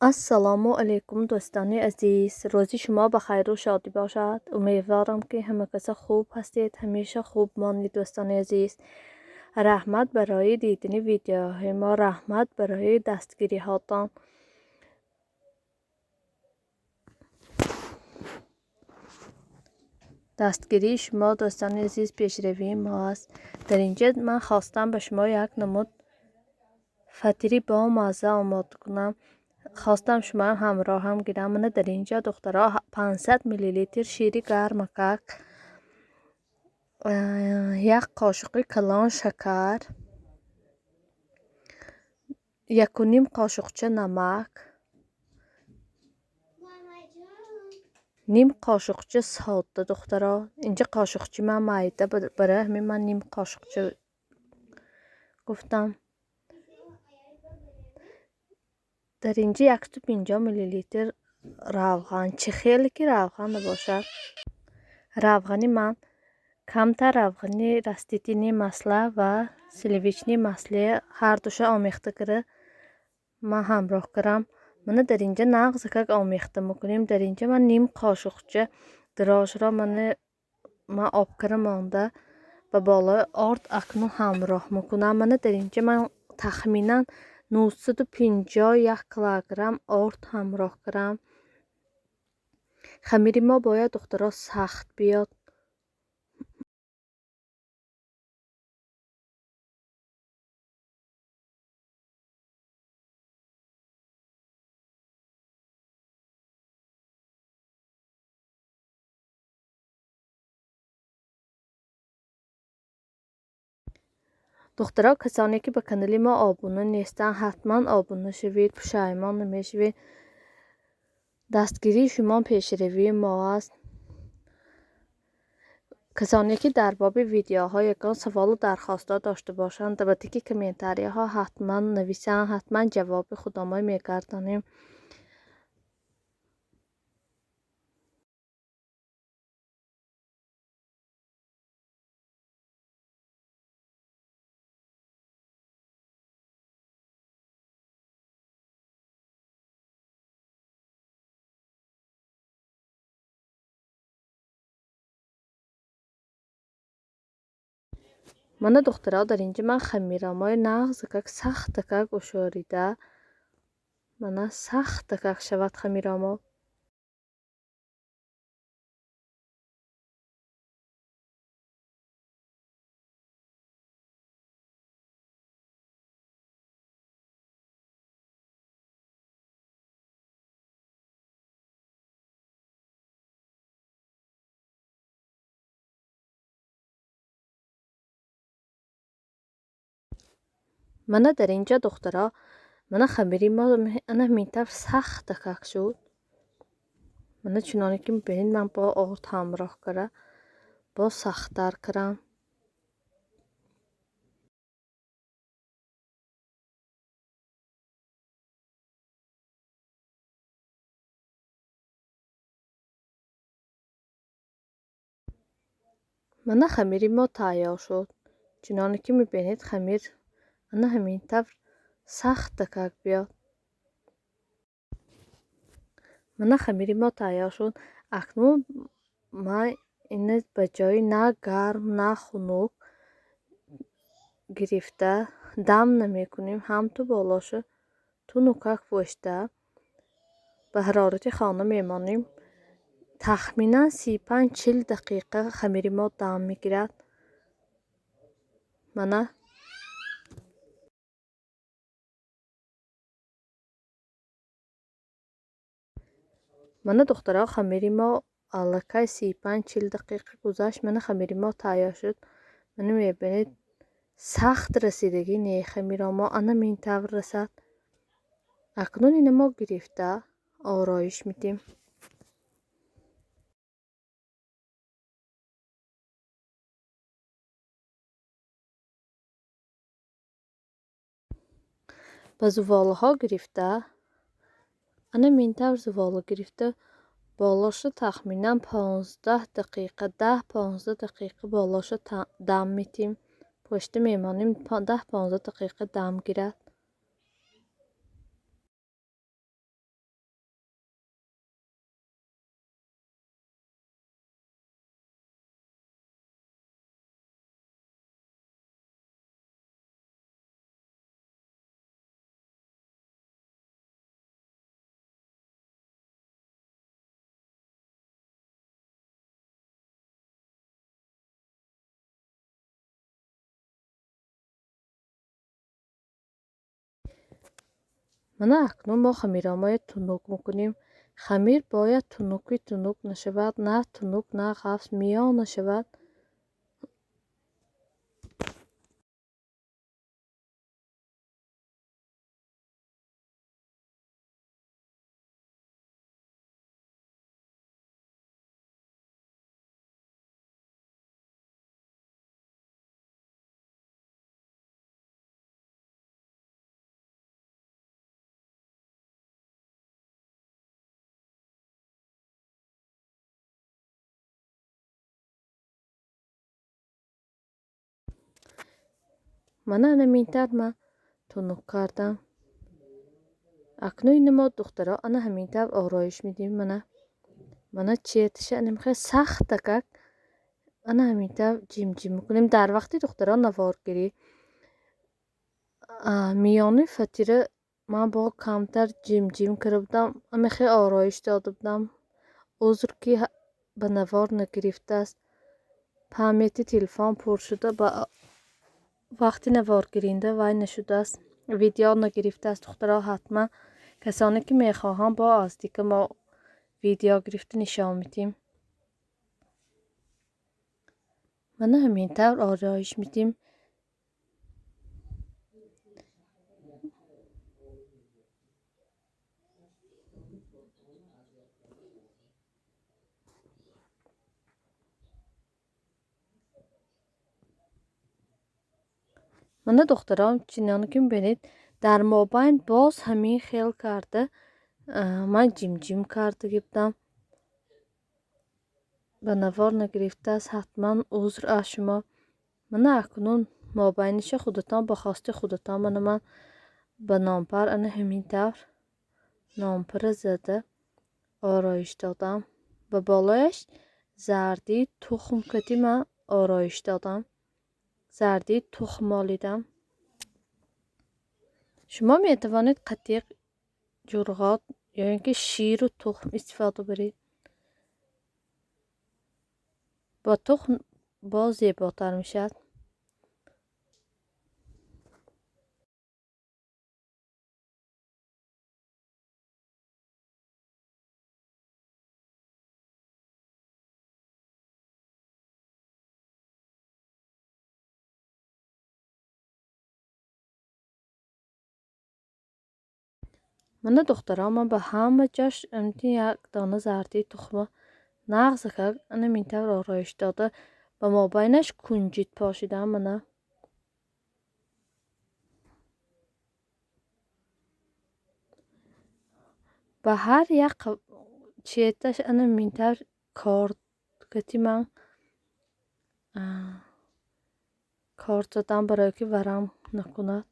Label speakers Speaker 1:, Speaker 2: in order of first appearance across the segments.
Speaker 1: Ассалому алайкум, дӯстони азиз. Рӯзи шумо ба хайру шодӣ бошад. Умедворам, ки ҳама каса хуб ҳастед. Ҳамеша хуб монед, дӯстони азиз. Раҳмат барои дидани видеоҳои мо, раҳмат барои дастгириҳотон. Дастгирии шумо, дӯстони азиз, пешравии мо аст. Дар инҷа ман хостам ба шумо як намуд фатири бомазза омода кунам. Хостам шумоам ҳамроҳам гирам. Мана дар инҷа, духтаро, 500 миллилитр шири гармакак, як қошуқи калон шакар, 1,5 қошуқча намак, ним қошуқча сода. Духтаро, инҷа қошуқчи ман майда, барои ҳамин ман ним қошуқча гуфтам. Дар инҷа 150 миллилитр равған, чӣ хеле ки равған набошад. Равғани ман камтар равғани растительный масла ва сливочный масле ҳардуша омехта кара ман ҳамроҳ кардам. Мана дар инҷа нағзакак омехта мекунем. Дар инҷа ман ним қошуқча дрожжро мана ман об кара монда ба болои орд акнун ҳамроҳ мекунам. Мана дар инҷа ман тахминан 951 килограмм орд ҳамроҳ кардам. Хамири мо бояд, духтаро, сахт биёд. Духтаро, касоне ки ба канали мо обуна нестанд, ҳатман обуна шавед, пушаймон намешавед. Дастгирии шумо пешравии мо аст. Касоне ки дар боби видеоҳо ягон саволу дархостҳо дошта бошанд, ба тики комментарияҳо ҳатман нависанд, ҳатман ҷавоби худомой мегардонем. Мана, духтаро, дар инҷа ман хамирамои нағзакак сахтакак ушорида. Мана, сахтакак шавад хамирамо. Мана дар инҷа, духтаро, мана хамири мо ана ҳамин тавр сахтакак шуд. Мана чуноне ки мебинед, ман бо орд ҳамроҳ кара боз сахттар кардам. Мана хамири мо тайёр шуд. Чуноне ки мебинед, хамир ана ҳамин тавр сахтакак биёд. Мана хамири мо тайёр шуд. Акнун ман ина ба ҷои на гарм, на хунук гирифта дам намекунем, ҳамту болоша тунукак пӯшта ба ҳарорати хона мемонем. Тахминан 35-40 дақиқа хамири мо дам мегирад. Мана, духтаро, хамири мо аллакай 35-40 дақиқа гузашт. Мана хамири мо тайёр шуд. Мана мебинед, сахт расидагӣ не, хамиро мо ана ҳамин тавр расад. Акнун ина мо гирифта ороиш медиҳем. Ба зуволаҳо гирифта ана ҳамин тавр зувола гирифта болоша тахминан 15 дақиқа, 10-15 дақиқа болоша дам медиҳем. Пушта мемонем, 10-15 дақиқа дам гирад. Мана акнун мо хамиромоя тунук мекунем. Хамир бояд тунуки тунук нашавад, на тунук, на ғафс, миёна шавад. Мана ана ҳамин тавр ман тунук кардам. Акнун ина мо духтаро ана ҳамин тавр ороиш медиҳем. Мана четиша ана мехоҳем сахтакак ана ҳамин тавр ҷимҷим мекунем. Дар вақти духтаро наворгирӣ миёни фатира ман бо камтар ҷимҷим карда будам, мехоҳем ороиш дода будам. Узр ки ба навор нагирифтааст. Памяти телефон пур шуда, ба вақти наворгиринда вай нашудааст, видео нагирифтааст. Духтаро ҳатман касоне ки мехоҳанд бо аздика мо видео гирифта нишон медиҳем. Мана ҳамин тавр ороиш медиҳем. Мана духтарон чинон ки мебинед, дар мобайн боз ҳамин хел карда ман ҷимҷим карда гирифтам. Ба навор нагирифтааст, ҳатман узр аз шумо. Мана акнун мобайниша худатон ба хости худатон. Мана ман ба номпар ана ҳамин тавр номпара зада ороиш додам. Ба болояш зардии тухм кати ман ороиш додам. Зардии тухм молидам. Шумо метавонед қатиқ, ҷурғот ё ин ки ширу тухм истифода баред. Бо тухм боз зеботар мешавад. Мана духтарон ман ба ҳама ҷош амти як дона зардии тухма нағзакак ана ҳамин тавр ороиш дода, ба мобайнаш кунҷит пошидам. Мана ба ҳар як четаш ана ҳамин тавр корд кати ман корд задам, барое ки варам накунад.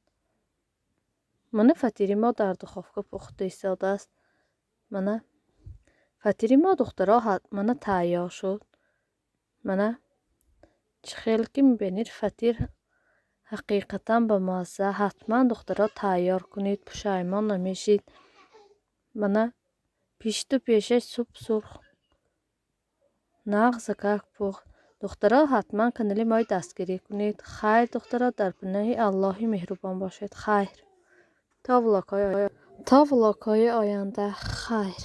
Speaker 1: Мана фатири мо дар духовка пухта истодааст. Мана фатири мо духтаро мана тайёр шуд. Мана чӣ хел ки мебинед, фатир ҳақиқатан ба мазза. Ҳатман духтаро тайёр кунед, пушаймон намешид. Мана пишту пешаш суб сурх нағзакак пухт. Духтаро ҳатман канали мои дастгирӣ кунед. Хайр духтаро, дар паноҳи Аллоҳи меҳрубон бошед. Хайр то влогҳои оянда. Хайр.